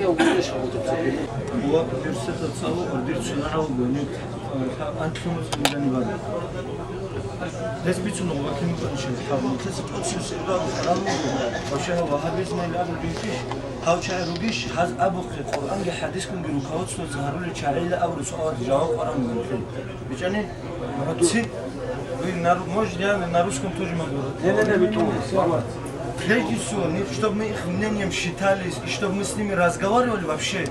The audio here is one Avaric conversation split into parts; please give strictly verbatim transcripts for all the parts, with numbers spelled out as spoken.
Ва университеталъ цӀалугӀ дир цо нагӀал бугеб, анлъумуз инзани бара. Гьес бицун гъуба кинаб анщи гьаб. Нилъеца тӀоцебесеб абун хӀарам буго, вообще гьав вагьабизмайилан абулеб бихьищ, гьав чагӀи ругищ, гьаз абухъе, Къуръанги хӀадисгунги руководствоца гьарулел чагӀийилан абураб суалалъе жаваб кьараб бугелъул. БичӀчӀани, ци-, вы на ру-, может, я на русском тоже могу? Не, не, не, вы то, слава. Прежде всего, не, чтобы мы их мнением считались, и чтобы мы с ними разговаривали вообще,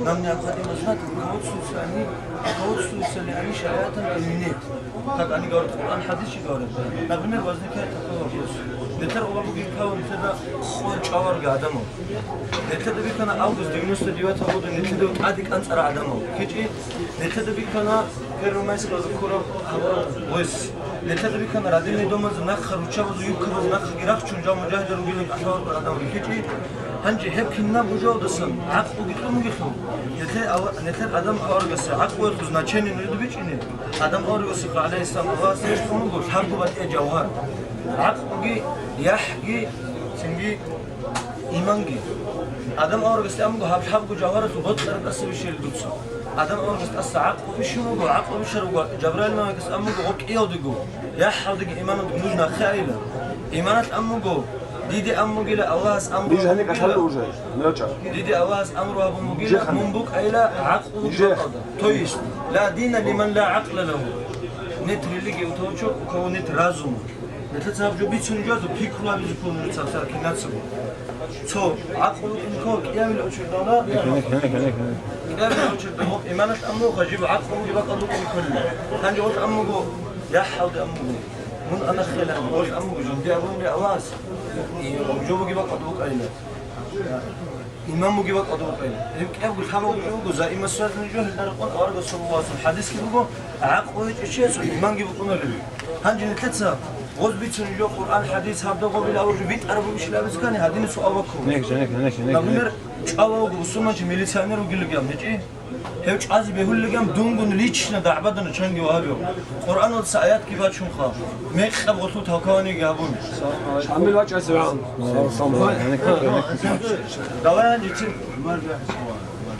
нам необходимо знать, руководствуются они, руководствуются ли они шариатом или нет. Как они говорят, Коран, хадис же говорят. Например, возникает такой вопрос. Нилъер гъоб бугеб кавун нилъеда хъван чӀваларги гӀадамал. Нилъеда бихьана август девяносто девятого года, нилъеда тӀаде кӀанцӀарал гӀадамал. КичӀи, нилъеда бихьана Первомайского ккураб гьабураб гъвес. Нилъеда бихьана родильный домазда нахъа, руччабазул юбкабазда нахъаги рахчун жал мужагьидал ругилан кӀалъаларго гӀадамал рихьичӀи. Гьанже гьеб кинаб бужалдасан гӀакълуги кьун бугелъул. Нилъер ава-, нилъер адам аварагасда гӀакълуялъул значение нужеда бичӀчӀине. Адам аварагасухъа, гӀалайгьиссалам, Аллагьас рещтӀун буго лъабго батӀияб жавгьар. ГӀакълуги, яхӀги, цинги иманги. Адам аварагасде амуго гьаб лъабго жавгьаралъул бокьараб тӀаса бищарил дуца. Адам аварагасде тӀаса гӀакълу бищун буго, гӀакълу бищараб буго, Жабраил малаикас амуго гъоб кӀиялдего, яхӀалдеги иманалдеги нуж нахъе айила. Иманалъ амуго, диде амугила, Аллагьас амру Диж гьаниб бугила. Кашалда уже, ноча. Диде Аллагьас амру гьабун бугила, Же ханиб. Мун букӀайила гӀакълу Же. БакӀалда. То есть, ла дина лиман ла гӀакъла лагьу. Нет религии у того человека, у кого нет разума. Нилъеца гьаб жо бицун жо, пикру гьабизе ккун нужеца саркинацаго. Цо гӀакълу букӀин ккола кӀиямил очердала. Кьеги, кьеги, кьеги, кьеги. КӀиямил очердала гьоб иманалъ амуха жиб гӀакълу бугеб бакӀалда букӀин кколила. Гьанже гъолъ амуго, яхӀалде амуго. Мун ана хела, гъолъ амуго, жинди абунли Аллагьас. И жо бугеб бакӀалда букӀайила. Иман бугеб бакӀалда букӀайила. Гьеб кӀиябго лъабаб жо буго, заимас связанный жо, гьелда рекъон аварагасул саллаллагьу гӀалайгьи ва саллам хӀадисги буго, гӀакълу гьечӀеб чиясул иманги букӀунареб. Гьанже нилъеца гъоз бицун жо, Къуръан, хӀадис, гьаб дагъобил авараг жо битӀараб бугищилан абизе ккани, гьадинаб суал баккула. Нек, нек, нек, нек, нек. Например, чӀвала вуго, бусурманчи милиционер вугилан гьечӀи. Гьев чӀвазе бегьулилан дунгун лично дагӀбадана чанги вагьабив. Къуръаналдаса аятги бачунха, мекъаб гъолъул толкованиеги гьабун. Шамил вачӀайсевгӀан. Давай гьанже цин.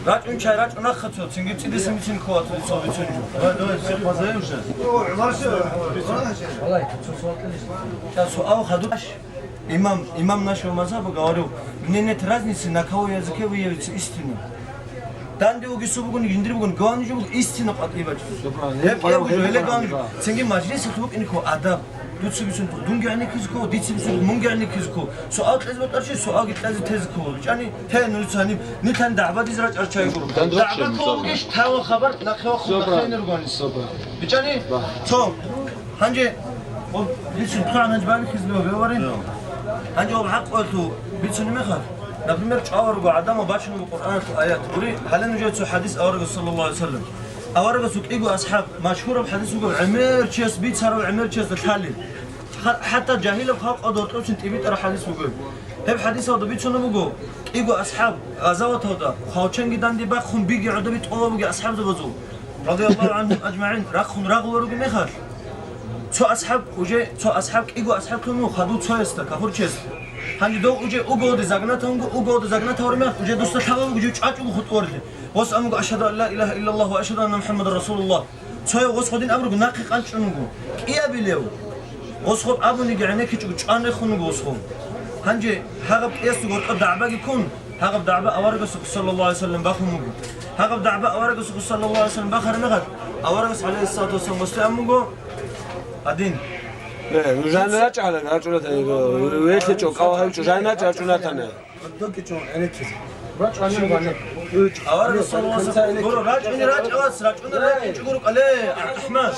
РачӀун чай, рачӀун ахъа цо, цинги цӀидасан бицин ккола цо бицун жо. Давай, давай, всех позовем сейчас. Щас суал хадуб. Имам, имам нашего мазхаба говорил: «Мне нет разницы, на кого языке выявится истина». Данде вугесу бугони, жиндир бугони, главное жо буго истина къватӀибачӀи. Всё правильно. Гьеб кӀиябго жо, гьеле главное жо. Цинги мажлисалъ букӀине ккола адаб. Дуца бицун, дунги гӀенеккизе ккола, дица бицун, мунги гӀенеккизе ккола. Суал кьезе батӀарчи, суалги кьезе тезе ккола. БичӀчӀани, те, ну, цани, нилъан дагӀбадизе рачӀарал чагӀи гуро. ДагӀба ккола бугищ, тавал хабар нахъе вахъун нахъе ругони. Всё правильно. БичӀчӀани, цо. Гьанже, о, бицун, цо гьанже балихьизло, беварин. Гьанже ва гӀакълуялъул бицунеб мехалъ, например, чӀвала руго гӀадамал бачун буго Къуръаналъул аят. Гури, гьале нужее цо хӀадис аварагас, саллаллагьу гӀалайгьи ва саллам. Аварагасул кӀиго асхӀаб, машгьураб хӀадис буго, гӀемер чияс бицарав гӀемер чиясда лъали. Ха-, хӀатта жагьилаб халкъалда гьоркьовцин тӀибитӀараб хӀадис буго. Гьеб хӀадисалда бицунеб буго, кӀиго асхӀаб гъазаваталда, хвалченги данде бахъун биги гӀодоби тӀолаб буги асхӀабзабазул. Радияллагьу гӀангьум ажмагӀин, рахъун рагъуларуги мехалъ, цо асхӀаб, уже цо асхӀаб, кӀиго асхӀаб лъун вуго хадув цоясда, кафурчиясда. Гьанже дов уже уголде загнатавунго, уголде загнатавараб мехалъ, уже досда лъала вуго жив чӀвачӀого хутӀурлъи. Гъос амуго: «Ашгьаду ан ла илагьа иллаллагь ва ашгьаду анна МухӀаммадан расулуллагь». Цояв гъос гъодин абурго нахъе къанчӀун вуго. КӀиабилев? Гъос гъоб абуниги гӀенеккичӀого чӀван рехун вуго гъос гъоб. Гьанже гьагъаб кӀиясул гьоркьоб дагӀбаги ккун, гьагъаб дагӀба аварагасухъе, саллаллагьу гӀалайгьи ва саллам, бахун буго. Гьагъаб дагӀба аварагасухъе, саллаллагьу гӀалайгьи ва саллам, бахараб мехалъ, аварагас, гӀалайгьиссалату вассалам, гъосде абун буго: «Гьадин». Не, нуж гьанна рачӀала, рачӀунатани, вехьичӀо, кӀал гьавичӀо, жанна рачӀа рачӀунатани. Аварагас, саллаллагьу гӀалайгьи ва саллам, гуро, рачӀуни рачӀа, вас, рачӀуни рачӀичӀо гуро, къале, АхӀмад.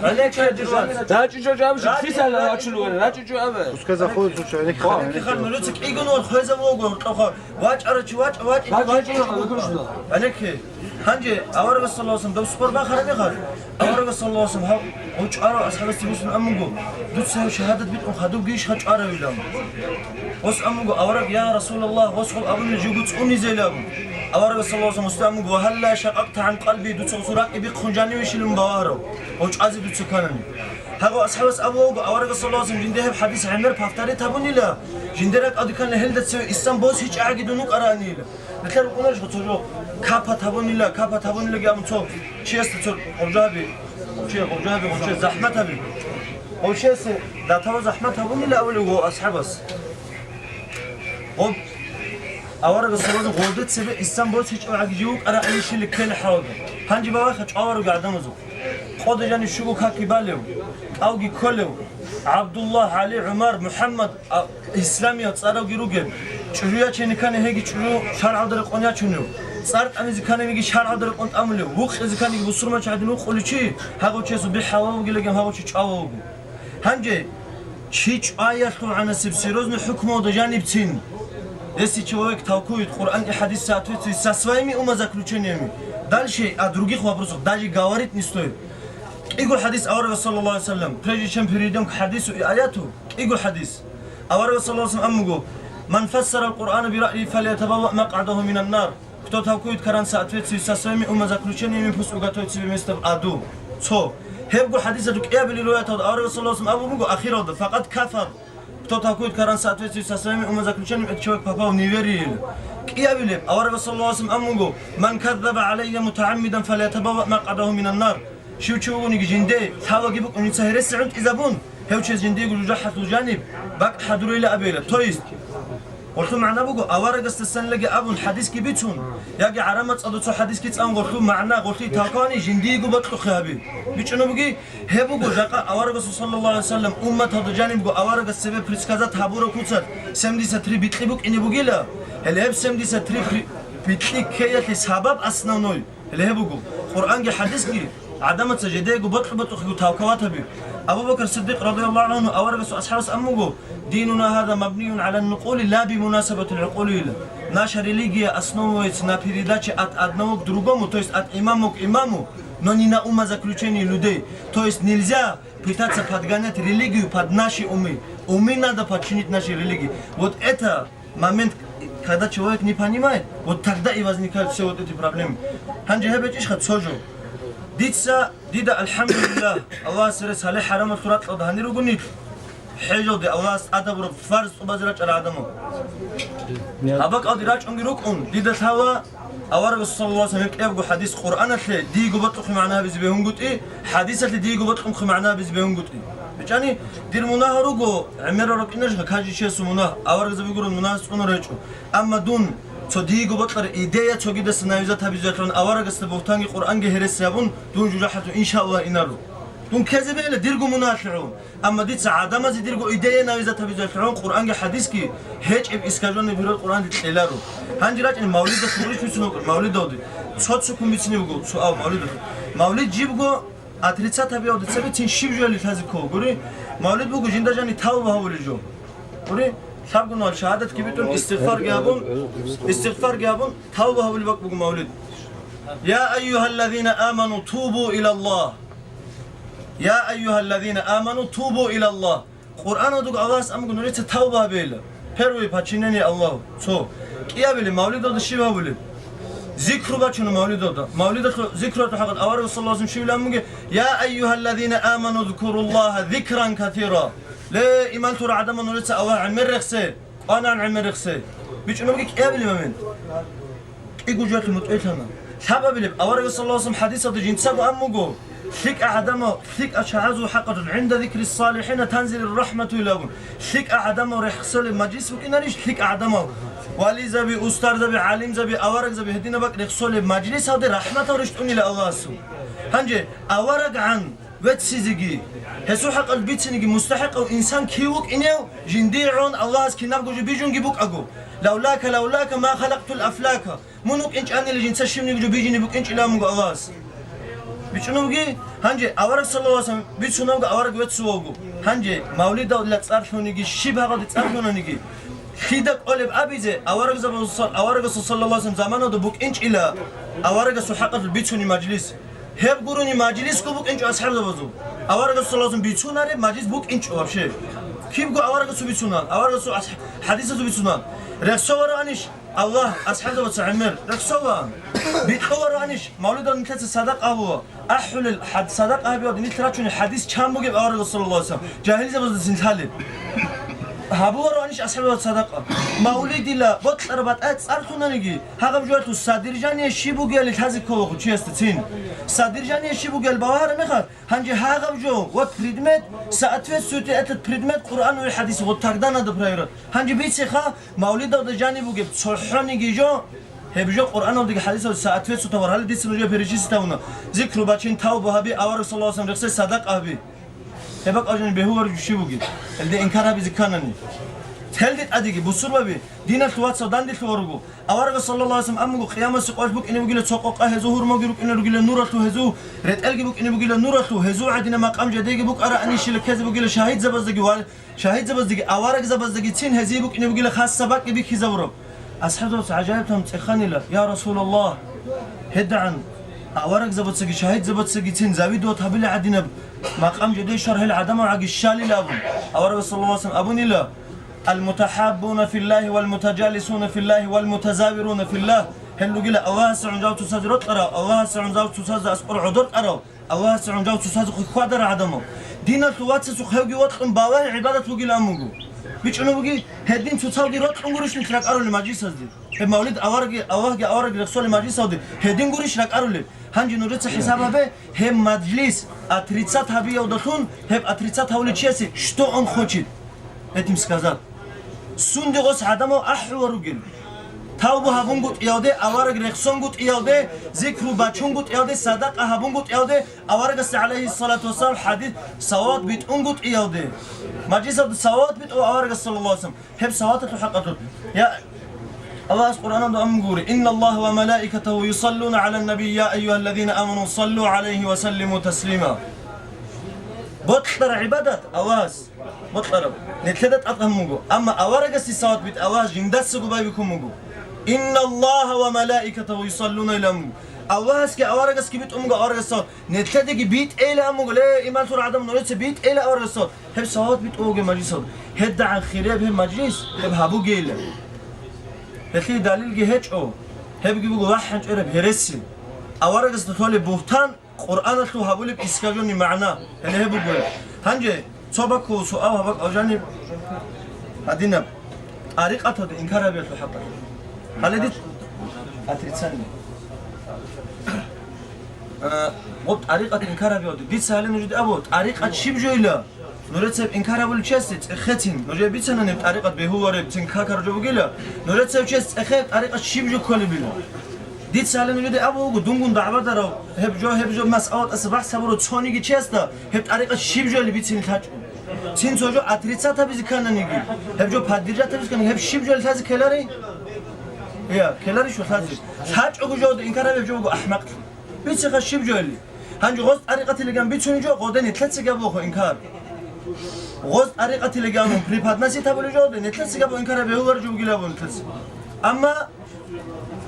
Гьанекке дир вас. РачӀичӀо жаваб ши-, рачӀуни. Кисала рачӀун вара, рачӀичӀо абе. Пускай заходит лучше, гьанекке хал. ГӀенекке хал, нурица кӀигун вал хвезаб вуго, кьавха. ВачӀара чи вачӀа, вачӀа, вачӀа, вачӀа, вачӀа. ГӀенекке. Гьанже аварагас, саллаллагьу гӀалайгьи ва саллам, доб спор бахараб мехалъ, аварагас, саллаллагьу гӀалайгьи ва саллам, гьав гъов чӀварав асхӀабасде бицун амунго: «Дуца гьав шагьадат битӀун хадубги иш гьав чӀваравилан». Гъос амунго, авараг: «Я Расулаллагь, гъос гъоб абуни живго цӀунизейилан». Аварагас саллаллагьу гӀалайгьи ва саллам буго: «Гьалла шакъакъта гӀан къалби», дуца гъосул ракӀи бихъун жаниве щилин баваро, гъов чӀвазе дуца кканани. Гьагъо асхӀабас абулаго, аварагас саллаллагьу гӀалайгьи ва саллам жинде гьеб хӀадис гӀемер повторить гьабунила, жинде ракӀалде кканила гьелда цеве ислам босичӀогӀаги дун вукӀараанила. Нилъер рукӀунарищ цо жо капат гьабунила, капат гьабунилаги абун цо чиясда цо гъоржаби, гъорче, гъоржаби, гъорче захӀмат гьаби. Гъорчесе датава захӀмат гьабунила абулев гъо асхӀабас. Гъоб аварагас саллаллагьу гъолде цебе ислам босичӀогӀаги жив вукӀараанищили ккела хӀалда. Гьанже бавайха чӀваларуги гӀадамазухъ. Къода жанив щуго каки балев, кӀавги кколев, ГӀабдуллагь, ГӀали, ГӀумар, МухӀаммад, а, исламиял цӀаралги ругел, чӀужу ячейни ккани гьеги чӀужу шаргӀалда рекъон ячунев, цӀар тӀамизе ккани гьеги шаргӀалда рекъон тӀамулев, вукъизе кканиги бусурманчи гьадин вукъулев чи, гьагъав чиясул би хӀалал вугилаги гьагъав чи чӀвала вуго. Гьанже чи чӀваялъул гӀанасеб серьёзный хӀукмуялда жанибцин, если человек толкует Къуръан и хадис в соответствии со своими умозаключениями, дальше о других вопросах даже говорить не стоит. КӀиго хадис аварагас, саллаллагьу гӀалайгьи ва саллам, прежде чем перейдём к хадису и аяту, кӀиго хадис. Аварагас, саллаллагьу гӀалайгьи ва саллам, амуго: «Ман фассара ал-Къуръана бираъйи, фалятабавваъ макъгӀадагьу минан нар». Кто толкует Коран в соответствии со своими умозаключениями, пусть уготовит себе место в аду. Цо. Гьебго хадисалъул кӀиабили риваяталда аварагас, саллаллагьу гӀалайгьи ва саллам, абун буго ахиралда: «Факъад кафар». Кто толкует Коран в соответствии со своими умозаключениями, этот человек попал в неверие. КӀиабилеб аварагас, саллаллагьу гӀалайгьи ва саллам, амуго: «Ман каззаба гӀалайя мутагӀаммидан, фалятабавваъ макъгӀадагьу минан нар». Щив чи вугониги жинде лъабаги букӀун, жинца гьереси гӀунтӀизабун, гьев чияс жиндиего жужахӀалъул жаниб бакӀ хӀадурейила абейила. То есть, гъолъул магӀна буго, аварагасдасанлаги абун хадисги бицун, яги гӀараб мацӀалда цо хадисги цӀан гъолъул магӀна, гъолъие толкование жиндиего бокьухъе гьаби. БичӀчӀунеб буги, гьеб буго жакъа аварагасул, саллаллагьу гӀалайгьи ва саллам, умматалда жанибго аварагас цебе предсказать гьабураб куцалъ семьдесят три бикьи букӀине бугила, гьеле гьеб семьдесят три при-, бикьи ккеялъе сабаб основной. Гьеле гьеб буго, Къуръанги хадисги гӀадамаца жидеего бокьу-бокьухъего толковать гьаби. Абу Бакр Сиддикъ, радияллагьу гӀангьу, аварагасул асхӀабас амуго: «Динуна гьаза мабниюн гӀалан нукъули ла бимунасабатил гӀукъули», ила. Наша религия основывается на передаче от одного к другому, то есть от имама к имаму, но не на умозаключении людей. То есть нельзя пытаться подгонять религию под наши умы. Умы надо подчинить нашей религии. Вот это момент, когда человек не понимает, вот тогда и возникают все вот эти проблемы. Гьанже гьеб гьечӀищха цо жо? Дица, дида, алхӀамдулиллагь, Аллагьас гьерес гьале хӀарамалъул ракьалда гьанир руго нилъ. ХӀежалде Аллагьас тӀадабураб фарз тӀубазе рачӀарал гӀадамал. Гьаб бакӀалде рачӀунги рукӀун, дида лъала, Аварагас, саллаллагьу гӀалайгьи ва саллам, гьеб кӀиябго хадис Къуръаналъе дийго бокьухъе магӀна гьабизе бегьунгутӀи, хадисалъе дийго бокьухъе магӀна гьабизе бегьунгутӀи. БичӀчӀани, дир мунагь руго, гӀемерал рукӀинарищха каждый чиясул мунагь, аварагзаби гурун мунагьаз цӀунар гьечӀо. Амма дун цо дийго бокьараб идея цогидаса навязать гьабизеялъун аварагасда бугьтанги Къуръанги гьереси гьабун, дун жужахӀалъув, иншааллагь, инаро. Дун ккезе бегьила дирго мунагьалъе гӀун. Амма дица гӀадамазе дирго идея навязать гьабизеялъе гӀун Къуръанги хадисги гьечӀеб искаженный перевод Къуръанде кьеларо. Гьанже рачӀине мавлидалъул гъурищ бицунеб буго, мавлидалде. Цо-цо ккун бицине буго суал мавлидалъул. Мавлид жибго отрицать гьабиялде цебе цин щиб жояли лъазе ккола гури? Мавлид буго жинда жани тавба гьабулел жо. Гури? Лъабгунал шагьадатги битӀун, истигъфарги гьабун, истигъфарги гьабун, тавба гьабулеб бакӀ буго мавлид. Я айюгьаллазина аману тубу илаллагь. Я айюгьаллазина аману тубу илаллагь. Къуръаналда Аллагьас амгу нурица тавба гьабейила. Первое подчинение Аллагьу. Цо. КӀиабили мавлидалда щиб гьабулеб? Зикру бачуна мавлидалда. Мавлидалъул зикруялъул хӀакъалъ аварагас саллаллагьу гӀалайгьи ва саллам щибилан амгуги: «Я айюгьаллазина аману зкуруллагьа зикран касира». Ле, иман лъурал гӀадамал, нурица Аллагь гӀемер рехсе, кӀванан гӀемер рехсе. БичӀчӀунебги кӀиабили момент. КӀиго жоялъе мутӀигӀлъана. Лъабабилеб, аварагас саллаллагьу гӀалайгьи ва саллам хадисалда жинцаго аммуго, лъикӀа гӀадамал, лъикӀа чагӀазул хӀакъалъулъ, «гӀинда зикри салихӀина танзилир рахӀмату» илан абун, лъикӀа гӀадамал рехсолеб мажлис букӀинарищ, лъикӀа гӀадамал, вализаби, устарзаби, гӀалимзаби, аварагзаби гьединаб бакӀ рехсолеб мажлисалде рахӀматал рещтӀунила Аллагьасул. Гьанже авараггӀан веццизеги, гьесул хӀакъалъ бициниги мустахӀикъав инсан кив вукӀинев, жиндие гӀун Аллагьас кинабго жо бижунги букӀаго. «Лавлака, лавлака ма халакътул афлака». Мун вукӀинчӀанили жинца щибниги жо бижине букӀинчӀилан буго Аллагьас. БичӀчӀуневги, гьанже авараг саллаллагьу гӀалайгьи ва саллам бицунавго авараг веццувавго. Гьанже мавлидалда цӀар лъуниги, щиб гьагъалде цӀар лъунаниги, лъида кӀолеб абизе, аварагзабазул, аварагасул саллаллагьу гӀалайгьи ва саллам заманалда букӀинчӀила аварагасул хӀакъалъулъ бицунеб мажлис. Гьеб гурони мажлисго букӀинчӀо асхӀабзабазул. Аварагас саллаллагьу гӀалайгьи ва саллам бицунареб мажлис букӀинчӀо вообще. Кибго аварагасул бицунан, аварагасул ас-, хӀадисазул бицунан. Рехсовароанищ Аллагь, асхӀабзабаца гӀемер? Рехсован. Бикьовароанищ мавлидал нилъеца садакъа гьабула? АхӀулел хӀад-, садакъа гьабиялде нилъ рачунел хӀадис чан бугеб аварагас, саллаллагьу гӀалайгьи вассалам, жагьилзабазда цинлъалеб? Гьабулароанищ асхӀабзабаца садакъа? Мавлидила бокьараб батӀа цӀар лъунаниги, гьагъаб жоялъул содержание щиб бугебали лъазе кколаха чиясда цин. Содержание щиб бугебали балагьараб мехалъ, гьанже гьагъаб жо, вот предмет, соответствует этот предмет Къуръан ва хӀадис, вот тогда надо проверять. Гьанже бицеха, мавлидалда жаниб бугеб цохӀониги жо, гьеб жо Къуръаналдаги хӀадисалда соответствует гьавар. Гьале дица нужее перечислить гьавуна. Зикру бачин, тавба гьаби, авараг саллаллагьу гӀалайгьи вассалам рехсей садакъа гьаби. Гьеб бакӀалжани бегьуларев жо щиб бугеб? Гьелде инкар гьабизе кканани. Целде тӀадеги, бусурбаби, диналъул вацал данделъувал руго. Аварагас саллаллагьу гӀалайгьи вассалам аммаго къиямасеб къоялъ букӀине бугила цо къокъа гьезул гьурмаги рукӀине ругила нуралъул гьезул, ретӀелги букӀине бугила нуралъул, гьезул гӀадина макъам жедеги букӀараанищила ккезе бугила шагьидзабаздаги ва шагьидзабаздаги аварагзабаздагицин гьезие букӀине бугила хасаб бакӀги бихьизабураб. АсхӀабзабаца гӀажаиб тун цӀеханила: «Я Расулаллагь, гьедагӀан аварагзабацаги шагьидзабацагицин завидовать гьабила гӀадинаб макъам жедей щвар гьел гӀадамал гӀаги щалила», – абун. Аварагас саллаллагьу гӀалайгьи вассалам абунила: «Ал-мутахаббуна филлагьи вал-мутажалисуна филлагьи вал-мутазавируна филлагь». Гьел ругила Аллагьасе гӀунжал цоцазе рокьарав, Аллагьасе гӀунжал цоцазда аскӀор гӀодор кӀарав, Аллагьасе гӀунжал цоцазухъе хьвадарал гӀадамал. Диналъул вацасухъ гьевги вокьун балагьи гӀибадат бугилан буго. БичӀчӀунеб буги, гьедин цоцалги рокьун гурищ нилъ ракӀарулел мажлисазде? Гьеб мавлид авараги, Аллагьги авараги рехсолел мажлисалде гьедин гурищ ракӀарулел? Гьанже нужеца хӀисаб гьабе, гьеб мажлис отрицать гьабиялдалъун, гьеб отрицать гьавулев чиясе что он хочет этим сказать? Сунде гъос гӀадамал ахӀулел ругел? Тавба гьабунгутӀиялде, авараг рехсонгутӀиялде, зикру бачунгутӀиялде, садакъа гьабунгутӀиялде, аварагасда, гӀалайгьиссалату вассалам, хӀадис, салават битӀунгутӀиялде, мажлисалда салават битӀула аварагас, саллаллагьу гӀалайгьи вассалам, гьеб салаваталъул хӀакъалъулъ. Я, Аллагьас Къуръаналда амун гури: «Инналлагьа ва малаикатагьу юсаллуна гӀалан-набий, я айюгьаллазина аману, саллу гӀалайгьи ва саллиму таслима». Бокьараб гӀибадат Аллагьас бокьараб, нилъеда тӀадкъан буго, амма аварагасде салават битӀи Аллагьас жиндасаго байбихьун буго. «Инналлагьа ва малаикатагьу юсаллуна», – илан буго. Аллагьасги аварагасги битӀун буго аварагасде салават. Нилъедаги битӀейилан буго, ле, иман лъурал гӀадамал, нужеца битӀейила аварагасде салават. Гьеб салават битӀун бугеб мажлисалда. ГьедагӀан хирияб гьеб мажлис, гьеб гьабугейилан. Гьелъие далилги гьечӀо, гьебги буго вахӀанчӀераб гьереси. Аварагасда толеб бугьтан, Къуръаналъул гьабулеб искаженный магӀна, гьеле гьеб буго. Гьанже цо баккулеб суал гьаб бакӀал жаниб гьадинаб, тӀарикъаталда инкар гьабиялъул хӀакъалъулъ. Гьале дица отрицание. Э, гъоб тӀарикъат инкар гьабиялде. Дица гьале нужеде абу, тӀарикъат щиб жойила? Нужеца гьеб инкар гьабулев чиясе цӀехецин. Нужее бицана гьеб тӀарикъат бегьулареб, цин какараб жо бугила. Нужеца гьев чиясе цӀехе тӀарикъат щиб жо кколебила. Дица гьале нужеде абу буго, дунгун дагӀбадарав, гьеб жо, гьеб жо масъалатаса бахӀс гьабурав цониги чиясда гьеб тӀарикъат щиб жойилан бицине лъачӀо. Цин цо жо отрицать гьабизе ккананиги, гьеб жо поддержать гьабизе кканиги, гьеб щиб жойилан лъазе ккеларищ? Я, ккеларищ лъазе? ЛъачӀого жоялда инкар гьабияб жо буго ахӀмакълъи. Бицеха щиб жойилан. Гьанже гъоз тӀарикъатилиган бицунеб жо, гъоде нилъецаги абуха инкар. Гъоз тӀарикъатилиган преподносить гьабулеб жо, гъоде нилъецаги абу инкар гьабиялъул жо бугилан абу нилъеца. Амма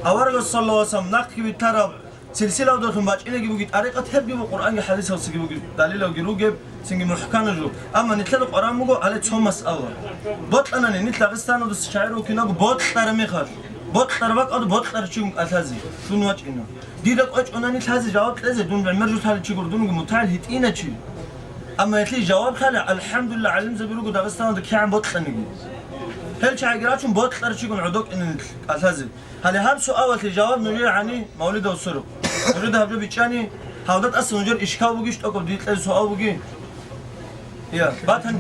аварагас, саллаллагьу гӀалайгьи вассалам, нахъги битӀараб силсилаялдалъун бачӀинеги бугеб тӀарикъат гьебги буго, Къуръанги хӀадисалдасаги бугеб, далилалги ругеб, цинги мухӀканаб жо. Амма нилъеда къваран буго гьале цо масъала. Бокьанани, нилъ Дагъистаналдаса шагӀир вукӀинаго бокьараб мехалъ, бокьараб бакӀалда бокьарав чигун кӀалъазе, дун вачӀина. Дида кӀвечӀунани лъазе жаваб кьезе, дун гӀемер жо лъалев чи гуро, дунги мутагӀил гьитӀинав чи. Амма гьелъие жаваб лъала, алхӀамдулиллагь, гӀалимзаби руго Дагъистаналда кигӀан бокьаниги. Гьел чагӀиги рачун бокьарав чигун гӀодов кӀина нилъ кӀалъазе. Гьале гьаб суалалъе жаваб нужее гьани мавлидал сорухъ. Нужеда гьаб жо бичӀчӀани, гьавда тӀаса нужер ишкал бугищ, тӀокӀаб дие кьезе суал бугищ? Я, батани.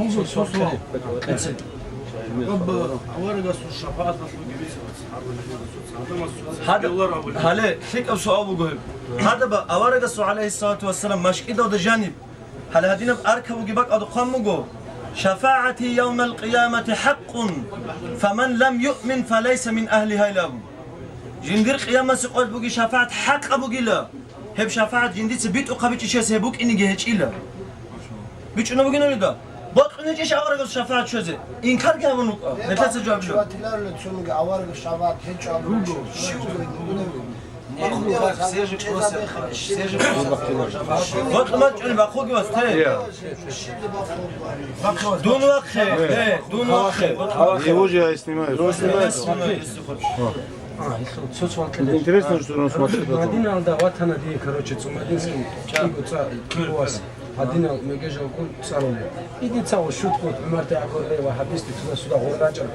Гьаб аварагасул шапагӀаталъулги бицарас. Гьадаб, гьале, лъикӀаб суал буго гьеб. Гьадаб аварагасул, гӀалайгьиссалату вассалам, машкӀидалда жаниб, гьале гьадинаб арка бугеб бакӀалда хъван буго: «ШафагӀати явмал къиямати хӀакъун, фаман лам юъмин, фалайса мин агьлигьа», – илан абун. Жиндир къиямасеб къоялъ бугеб шафагӀат хӀакъаб бугила. Гьеб шафагӀат жиндица битӀухъабичӀев чиясе гьеб букӀинеги гьечӀила. БичӀчӀунеб бугин гьелда? Бокьун гьечӀищ аварагасул шафагӀат щвезе? Инкарги гьабун рукӀа. Нилъеца жаваб жо. Чуватиларила цунги аварагасул шафагӀат гьечӀо абун. Руго. Щив руго? Нет, ну как, все же просят, все же просят. Вот мачӀун бахъуги вас, те. Дун вахъе, э, дун вахъе. Его же я и снимаю. Меня снимай, если хочешь. А, если вот всё смотрели. Интересно, что он смотрит потом. Мадиналда ватана дие, короче, цу мадинский кигу ца, кигу вас. Гьадинал мегежалгун цӀалулел. И дица ва шуткут, ГӀумарда ягорлъе ва гьабисте туда-суда гъоррачӀа.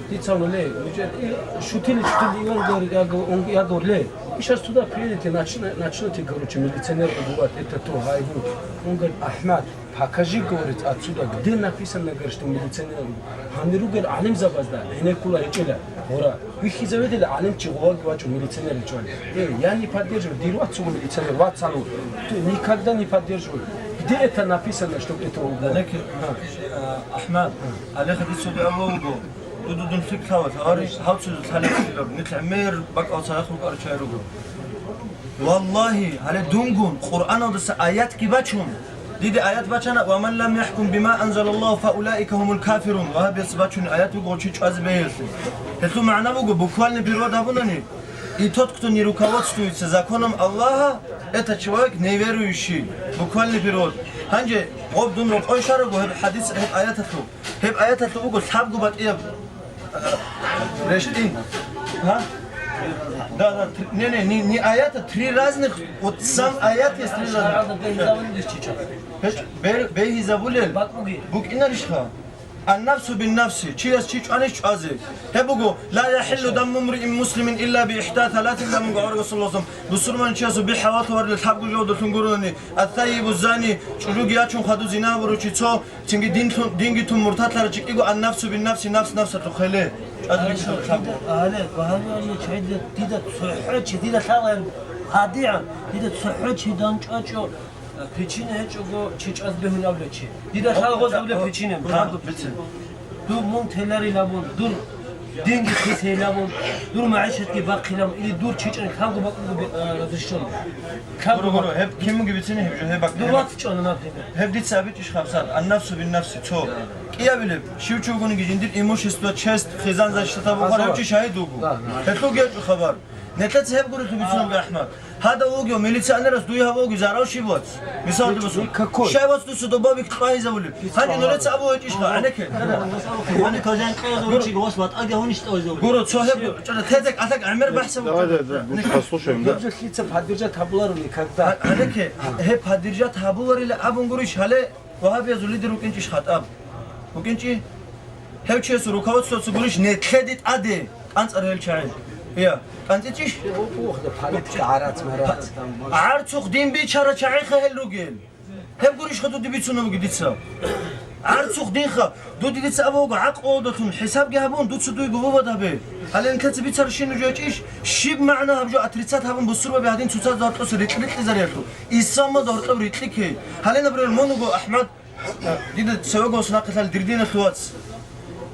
Дица вале, мужед, и шутили-шутили иван гор-, яго-, он-, ягорлъе. И щас туда приедете, начна-, начнете, короче, милиционер убивать, это то, гьайгу. Он говорит: «Ахмад, покажи, говорит, отсюда, где написано, говорит, что милиционер убивать?» Гьанир ругел гӀалимзабазда гӀенеккула гьечӀила, гъора. Вихьизаведила гӀалимчи гъоваги вачӀун милиционер гьечӀони. Э, я не поддерживаю, дир вацун милиционер, вацану. Ты никогда не поддерживай. Где это написано, чтоб это было? Гьанеке, а, Ахмад, гьале хадисалде абула вуго, дуда дун лъикӀ лъала, лъалари, гьав цо лъалеб лъилаб, нилъ гӀемер бакӀал цадахъ рукӀарал чагӀи руго. Валлагьи, гьале дунгун Къуръаналдаса аятги бачун, диде аят бачана: «Ва ман лам яхӀкум бима анзалаллагьу фа улаика гьумул кафирун». Вагьабияс бачун аят буго гъочи чӀвазе бегьиялъе. Гьелъул магӀна буго, буквальный перевод гьабунани: «И тот, кто не руководствуется законом Аллаха, это человек неверующий». Буквальный перевод. Гьанже гъоб дун рокъой щварабго гьеб хадис, гьеб аяталъул. Гьеб аяталъул буго лъабго батӀияб, э, рещтӀин. Гьа? Да, да, три, не, не, не, не аята, три разных, вот сам аят есть три разных. Гьеч, бер-, бегьизабулел букӀинарищха? Ан-нафсу бин-нафси, чияс чи чӀванищ чӀвазе. Гьеб буго: «Ла яхӀиллу дамму мриин муслимин илла би ихда талатин», гьабун буго аварагас, саллаллагьу гӀалайгьи ва саллам, бусурманчиясул би хӀалал гьаварилан лъабго жоялдалъун гурони: «Ат-таййибу зани», чӀужуги ячун хадув зина гьабурав чи цо, цинги дин лъун, динги тун муртадлъарав чи кӀиго, ан-нафсу бин-нафси, нафс нафсалъухъ гьеле. ЧӀвазе бихьизаб лъабго. Гьале, багьаби, гьале, чайда, дида цохӀо чи, дида лъала гьаб, гьадигӀан, дида цохӀо чи данчӀвачӀо, причина гьечӀого чи чӀваз бегьулавлъи чи. Дида лъала гъозавлъи причина. Гьа, бицин. Дур мун теларилабун, дур динги хисейилабун, дур магӀишатги бахъилабун, или дур чичӀан лъабго бакӀ буго бе-, а, разрешен. Гуро, гуро, гьеб кин буги бицин, гьеб жо, гьеб бакӀ. Дур вац чӀвана, например. Гьеб дица абичӀищ хабсат, ан-нафсу бин-нафси, цо. КӀиабилеб, щив чи вугониги жиндир имущество, честь, хъизан защита бухар, гьев чи шагьид вуго. Гьелъул гьечӀо хабар. Нилъеца гьеб гурелъул бицунеб, Ахмад. Гьадав вугев милиционерас дуе гьаб вугев зарал щиб вац? Мисалде босун. Никакой. Щай вац дуца добавик кьвагьизабулеб? Гьанже нуреца абу гьечӀищха, гӀенекке. Гуро, цо гьеб, чӀара, тезек, алъак гӀемер бахӀсаб. Давай, давай, давай, послушаем, да? Гьеб жо лъица поддержать гьабуларо никогда. ГӀенекке, гьеб поддержать гьабуларила абун гурищ гьале? Вагьабиязул лидер вукӀинчӀищ хатӀаб? ВукӀинчӀищ? Гьев чиясул руководствоца гурищ нетлъеде тӀаде кӀанцӀарал гьел чагӀи? Я, кӀанцӀичӀищ? Политика гӀарац-марац. ГӀарцухъ дин бичара чагӀиха гьел ругел. Гьеб гурищха дуде бицунеб буги дица? ГӀарцухъ динха, дуде дица абуго, гӀакълудалъун хӀисабги гьабун, дуца дуйго вывод гьабе. Гьале нилъеца бицарщин нуж гьечӀищ, щиб магӀна гьаб жо отрицать гьабун бусурбаби гьадин цоцазда гьоркьоса рикь-рикьизариялъул? Исламалда гьоркьоб рикьике. Гьале, например, мун вуго, Ахмад, дида цевего ос нахъе лъала, дир диналъул вац.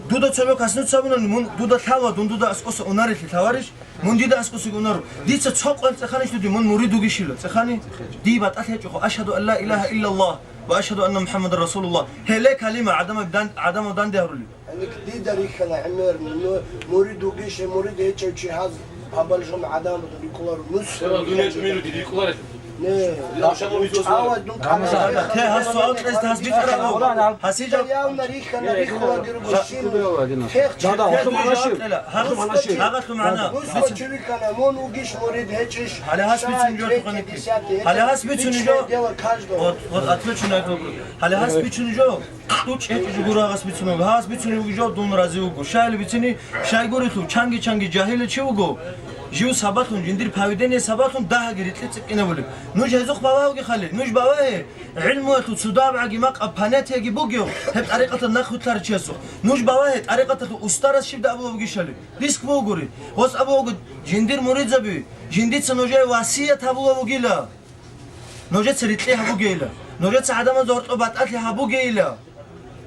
Дуда цеве каснуц абунани, мун дуда лъала, дун дуда аскӀоса унарелъи лъаларищ? Мун дида аскӀосеги унаро. Дица цо къвел цӀеханищ дуди, мун мурид вугищила. ЦӀехани? Дие батӀалъи гьечӀохъо, ашгьаду ан ла илагьа иллаллагь ва ашгьаду анна МухӀаммадан расулуллагь. Гьеле калима гӀадамал дан-, гӀадамал данде гьарулел. Гьаниб дида рихьана гӀемер, ну, мурид вугищ, мурид гьечӀев чи гьаз гьабал жо гӀадамал рикӀкӀуларо. Нус. Дуниялъ мурид рикӀкӀуларел. Не, Рамазан, авай дун кӀана. Те гьас суал кьезе гьас битӀараб. Гьасижал. Явна рихьана, рихьула дирго шин. Тех чи. Да, да, те гьасул магӀна щиб? Гьасул магӀна щиб? Гьасул магӀна. Гьасул чи рихьана, мун вугищ мурид гьечӀищ? Гьале гьас бицун жо туханики. Гьале гьас бицун жо. Дело каждого. Вот, вот отвечу на этот вопрос. Гьале гьас бицун жо. ТӀучӀ гьечӀо жо гуро гьас бицунеб. Гьас бицунеб жо дун рази вуго. Щайили бицини, щай гурелъул, чанги-чанги жагьилав чи вуго. Жив сабаблъун, жиндир поведение сабаблъун дагьаги рикьи цӀикӀкӀинабулеб. Нуж гьезухъ бавагьуги хали, нуж бавагье, гӀилмуялъул цо дагьабгӀаги макъаб понятиеги бугев, гьеб тӀарикъаталда нахъвилълъарав чиясухъ. Нуж бавагье, тӀарикъаталъул устарас щиб абулеб бугищали. Диск бугури. Гьос абуго, жиндир муридзаби, жиндица нужее васият гьабулеб бугила. Нужеца рикьи гьабугейила, нужеца гӀадамазда гьоркьоб батӀалъи гьабугейила.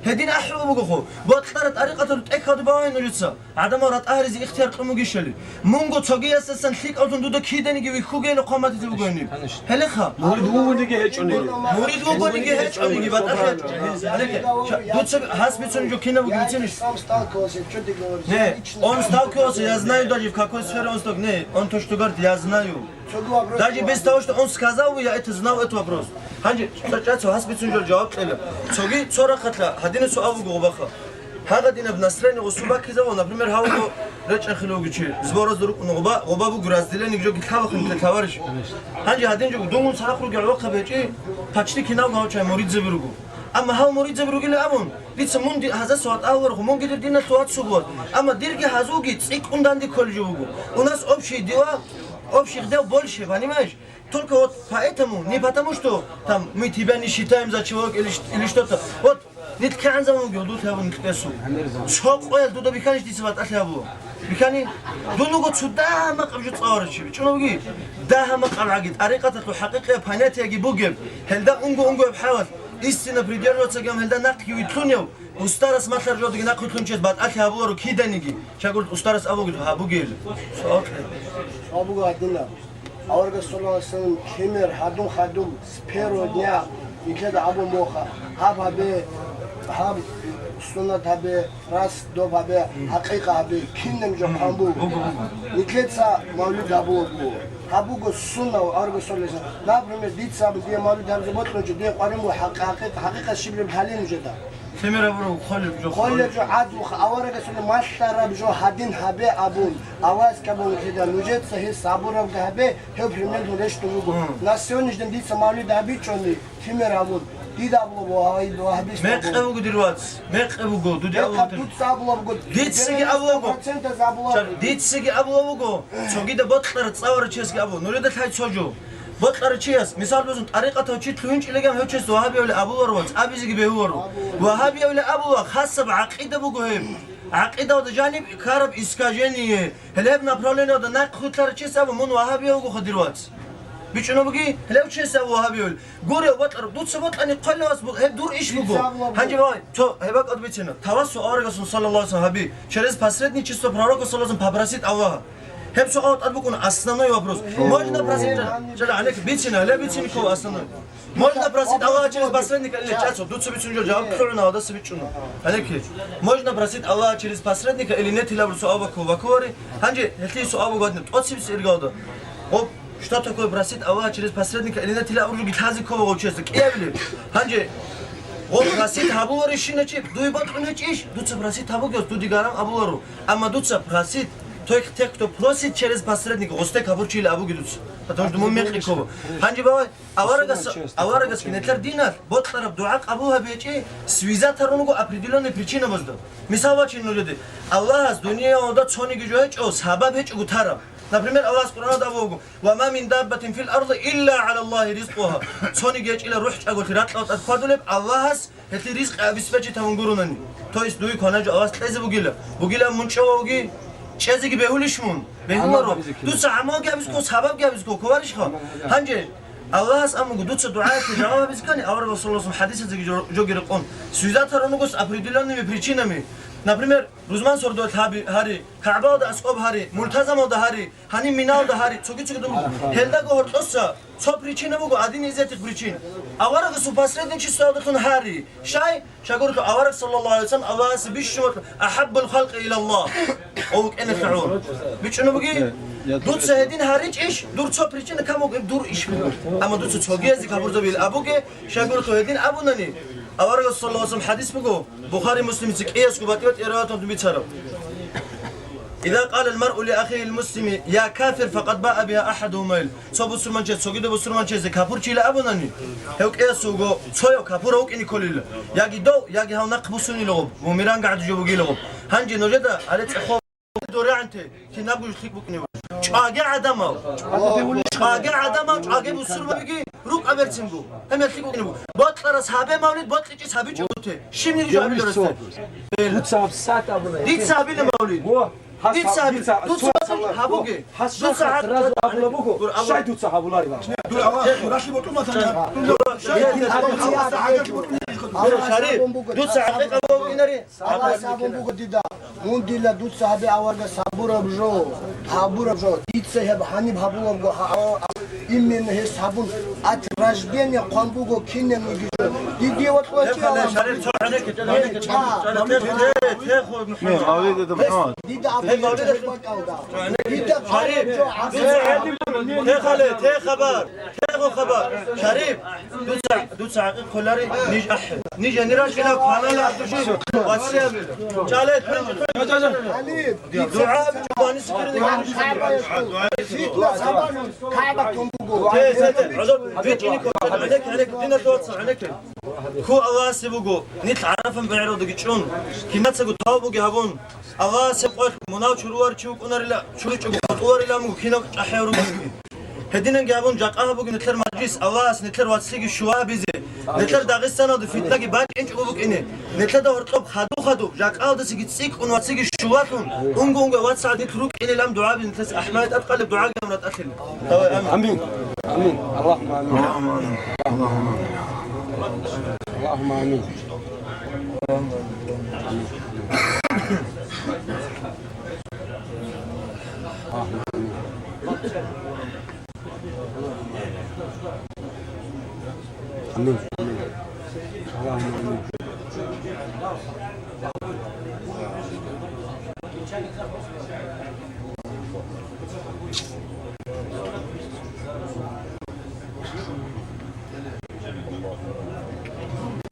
Гьедин ахӀулеб бугохъо, бокьараб тӀарикъаталъул тӀехьалда бавай нужеца, гӀадамал ратӀа гьаризе ихтияр кьун бугищали. Мунго цогиясдасан лъикӀавлъун дуда киданиги вихьугейила хъван батизе буго гьениб. Гьелеха. Мурид вугониги гьечӀониги. Мурид вугониги гьечӀониги батӀалъи гьечӀо. Гьелеке, дуца гьас бицунеб жо кинаб бугеб бицинищ? Не, он сталкивался, я знаю даже в какой сфере он сталкивался. Не, он то, что говорит, я знаю. Даже без того, что он сказал, я это знал, этот вопрос. Гьанже чӀа-, чӀацо гьас бицун жо жаваб кьела. Цоги цо рахъалъа гьадинасул абуго гъубаха. Гьагъадинаб настроение гъусу баккизавал, например, гьавго речӀахъулев вугев чи, сборазда рукӀун гъуба, гъуба буго разделение жоги лъалахъин те товарищ. Гьанже гьадин жо дунгун цадахъ ругел гӀолохъаб гьечӀи, почти киналго гьав чай муридзаби руго. Амма гьав муридзаби ругилан абун, дица мун ди-, гьазасул ватӀа гьаварухъ, мунги дир диналъул вацлъугьула. Амма дирги гьазулги цӀикӀкӀун данде кколел жо буго. У нас общие дела, общих дел больше, понимаешь? Только вот поэтому, не потому что там мы тебя не считаем за человека или ш-, или что-то. Вот нилъ кигӀан заман бугеб, дуда гьабун нилъ кӀесун. Цо къоялъ дуда бихьанищ дица батӀалъи гьабула? Бихьани? Дун вуго цо дагьа-макъаб жо цӀаларав чи, бичӀчӀунавги? Дагьа-макъаб гӀаги, тӀарикъаталъул хӀакъикъияб понятиеги бугеб, гьелда унго-унгояб хӀалалъ, истина придерживаться гьабун гьелда нахъги вилълъунев, устарас малъараб жодаги нахъ вилълъунчияс батӀалъи гьабуларо киданиги, чагурт устарас абуги гьабугел. Суал кье. Абуга гьадинаб. Аварагас саллаллагьу гӀалайгьи ва саллам лъимер гьадун хадуб с первого дня нилъеда абун буха, гьаб гьабе, гьаб суннат гьабе, рас доб гьабе, хӀакъикъа гьабе, кинаб жо хъван буго. Нилъеца мавлид гьабулеб буго. Гьаб буго сунна аварагас саллаллагьу гӀалайгьи ва саллам. Например, дица абу дие мавлид гьабизе бокьун чи, дие къварин буго хӀакъ-, хӀакъикъа, хӀакъикъат щиб гьалин нужеда. Лъимер абураб хъвалеб жо, хъвалеб жо гӀадлу, аварагасул малъараб жо гьадин гьабе абун, аваз кабун лъида, нужеца гьес абураб гьабе, гьев примерно рещтӀун вуго. Мгм. На сегодняшний день дица мавлид гьабичӀони, лъимер абун, дида абулаб ва гьаб-, ва гьабист абун. Мекъи буго дир вац, мекъи буго, дуде абулаб. Мекъи дуца абулаб буго, дицаги абулаб буго. Сто процентов абулаб буго. Чар-, дицаги абулаб буго, цогида бокьарав цӀаларав чиясги абу. Нужеда лъай цо жо. Бокьарав чияс, мисал босун, тӀарикъатав чи лъугьинчӀилан гьев чияс вагьаби абулеб абуларо, вац, абизеги бегьуларо. Вагьаби абулеб абула, хасаб гӀакъида буго гьеб. ГӀакъидалда жаниб ккараб искажение. Гьелеб направлениялда нахъ хутларав чияс абу, мун вагьаби вугоха, дир вац. БичӀчӀунабуги, гьелев чияс абу вагьаби абулеб. Гуре, бокьарав, дуца бокьани хъвалев вац, гьеб дур иш буго. Гьанже бай, цо гьеб бакӀалда бицина. Тавассул аварагасул саллаллагьу гӀалайгьи ва саллам гьаби, через посредничество пророка саллаллагьу гӀалайгьи ва саллам попросить Аллаха. Гьеб суал тӀад букӀун основной вопрос. Можно просить, чӀа-, чӀа-, гьанекь бицина, гьале бицин ккола основной. Можно просить Аллаха через посредника или нет? ЧӀацо, дуца бицун жо жаваб кьуна, гьадаса бичӀчӀуна. Гьанекь. Можно просить Аллаха через посредника или нет, илаб суал бакӀ-, бакӀулари. Гьанже гьелъие суал буго гьадин, тӀоцебесеб иргалда. Гъоб, что такое просить Аллаха через посредника или нет, илаб руги лъазе ккола гъов чиясда кӀиабилеб. Гьанже, гъоб просить гьабуларищина чи, дуе бокьун гьечӀищ, дуца просить гьабугев, дуде гаран абуларо. Амма дуца просить, той, те, кто просит через посредника, гъосде капурчила абуги дуца. Потому что мун мекъи ккола. Гьанже бавай, аварагас, аварагас кинетлъар диналъ бокьараб дугӀа къабул гьабичӀи связать гьарун руго определённый причинабазда. Мисал бачин нужеде, Аллагьас дуниялалда цониги жо гьечӀо, сабаб гьечӀого тараб. Например, Аллагьас Къуръаналда абуго: «Ва ма мин даббатин фил арди илла гӀала Аллагьи ризкъугьа». Цониги гьечӀила рухӀчӀаголъи ракьалда тӀад хьвадулеб, Аллагьас гьелъие ризкъи обеспечить гьабун гуронани. То есть дуе кваназе Аллагьас кьезе бугила, бугила мун чӀовавги, чӀезеги бегьулищ мун? Бегьуларо. Дуца гӀамалги гьабизго, сабабги гьабизго, кколарищха? Гьанже Аллагьас абун буго, дуца дугӀаялъе жаваб гьабизе ккани, аварагасул саллаллагьу гӀалайгьи ва саллам хӀадисазеги жо-, жоги рекъон, связать гьарун руго с определёнными причинами. Например, рузман сордоялъ гьаби-, гьари, КагӀбаялда аскӀоб гьари, мултазамалда гьари, гьаниб Миналда гьари, цоги-цоги дум. Гьелдаго гьоркьоса цо причина буго, один из этих причин. Аварагасул посредничествоялдалъун гьари. Щай? Щай гурелъул, авараг саллаллагьу гӀалайгьи ва саллам Аллагьасе бищун ватӀа, ахӀаббул халкъи илаллагь. О, вукӀиналъе гӀур. БичӀчӀунабуги, дуца гьедин гьаричӀищ, дур цо причина камун, гьеб дур иш буго. Амма дуца цогиязе капурзабил абуге, щай гурелъул гьедин абунани, аварагасул саллаллагьу гӀалайгьи ва саллам хӀадис буго, Бухари, Муслимица кӀиясго батӀи-батӀи риваяталда бицараб. Иза къала ал-маръу ли ахигьил муслими: «Я кафир», факъад баа бигьа ахӀадугьума. Цо бусурманчияс цогидаб бусурманчиясе капурчила абунани, гьев кӀиясулго цояв капурав вукӀине кколила. Яги дов, яги гьав нахъ бусунила гъоб, бумеранг гӀадаб жо бугила гъоб. Гьанже нужеда гьале цӀехол дорегӀанте, кинабго жо лъикӀ букӀине буго. ЧӀваге гӀадамал, чӀваге гӀадамал, чӀваге бусурманги рукӀа берцинго. Гьеб мехалъ лъикӀ букӀине буго. Бокьарас гьабе мавлид, бокьичӀес гьабичӀого те. Щибниги жо гьабиларасда. Дуца гьабсат абуна. Дица гьабила мавлид. Дица гьабила. Дуца гьабуге. Дуца гьаб-, сразу абула буго. Дур абу-, Щай дуца гьабуларила? Дур абу-, Шариф, дуца гьакъикъа бугинари. Аллагьас абун буго дида, мун дила дуца гьабе аварагас гьабураб жо, гьабураб жо, дица гьеб гьаниб гьабулабго, гьа-, а-, именно гьес гьабун, от рождения хъван буго кинабниги жо. Диде ва кьвечи Аллагь. Дида абун бакӀалда. Дида гьабураб жо, гьабураб жо. Те хабар, те хабар, те хабар. Шариф, дуца, дуца гӀакъикъ кколари, ниж ахӀе. Ниж гьанир рачӀина, кванала души, вацлъи абила. ЧӀале, дугӀа абичӀо, вани сикирни. Те, те, те, гӀазаб, бичӀчӀине ккола, гӀенекке, гӀенекке, диналъул вацал, гӀенекке. Хьул Аллагьасе буго, нилъ ГӀарафан бегӀералдаги чӀун, кинацаго тавбуги гьабун, Аллагьасе къвалъ мунав чурувар чи вукӀунарила, чуричӀого къотӀуларила мугу кинав чӀахӀиял ругониги. Гьединанги гьабун, жакъа гьабуги нилъер мажлис, Аллагьас нилъер вацлъиги щула гьабизе, нилъер Дагъистаналда фитнаги бакӀинчӀого букӀине, нилъеда гьоркьоб хадуб-хадуб, жакъаялдасаги цӀикӀкӀун вацлъиги щулалъун, унго-унго вацал нилъ рукӀинилан дугӀаби нилъеца АхӀмад тӀадкъалеб дугӀаги гьабун ратӀалъила. Давай, амин. Амин. Амин. Аллагьумма амин. Аллагьумма амин. Аллагьумма амин. Амин. Аллагьумма амин.